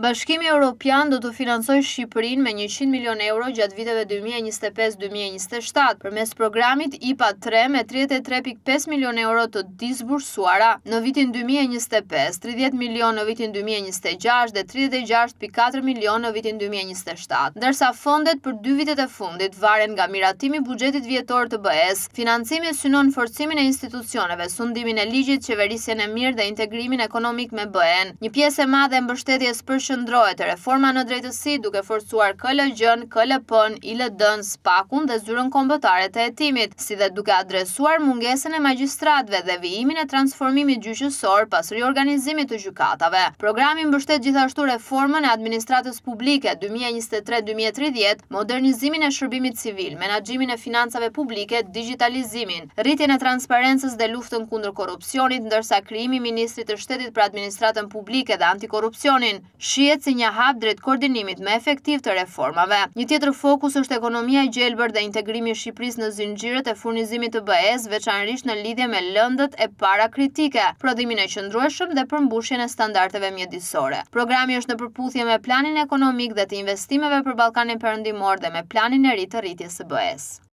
Bashkimi Europian do të financojë Shqipërinë me 100 milionë euro gjatë viteve 2025-2027 përmes programit IPA 3 me 33.5 milionë euro të disbursuara në vitin 2025, 30 milionë në vitin 2026 dhe 36.4 milionë në vitin 2027. Ndërsa fondet për dy vitet e fundit varen nga miratimi i buxhetit vjetor të BE-së, financimi synon forcimin e institucioneve, sundimin e ligjit, qeverisjen e mirë dhe integrimin ekonomik me BE-në. Një pjesë e madhe e mbështetjes përqendrohet te reforma në drejtësi, duke forcuar KLGJ-në, KLP-në, ILD-në, SPAK-un dhe Zyrën Kombëtare të Hetimit, si dhe duke adresuar mungesën e magjistratëve dhe vijimin e transformimit gjyqësor pas riorganizimit të gjykatave. Programi mbështet gjithashtu reformën e administratës publike 2023-2030, modernizimin e shërbimit civil, menaxhimin e financave publike, digjitalizimin, rritjen e transparencës dhe luftën kundër korrupsionit, ndërsa krijimi i Ministrit të Shtetit për Administratën Publike dhe Antikorrupsionin shihet si një hap drejt koordinimit më efektiv të reformave. Një tjetër fokus është ekonomia e gjelbër dhe integrimi i Shqipërisë në zinxhirët e furnizimit të BE-së, veçanërisht në lidhje me lëndët e para kritike, prodhimin e qëndrueshëm dhe përmbushjen e standardeve mjedisore. Programi është në përputhje me planin ekonomik dhe të investimeve për Ballkanin Perëndimor dhe me planin e ri të rritjes së BE-së.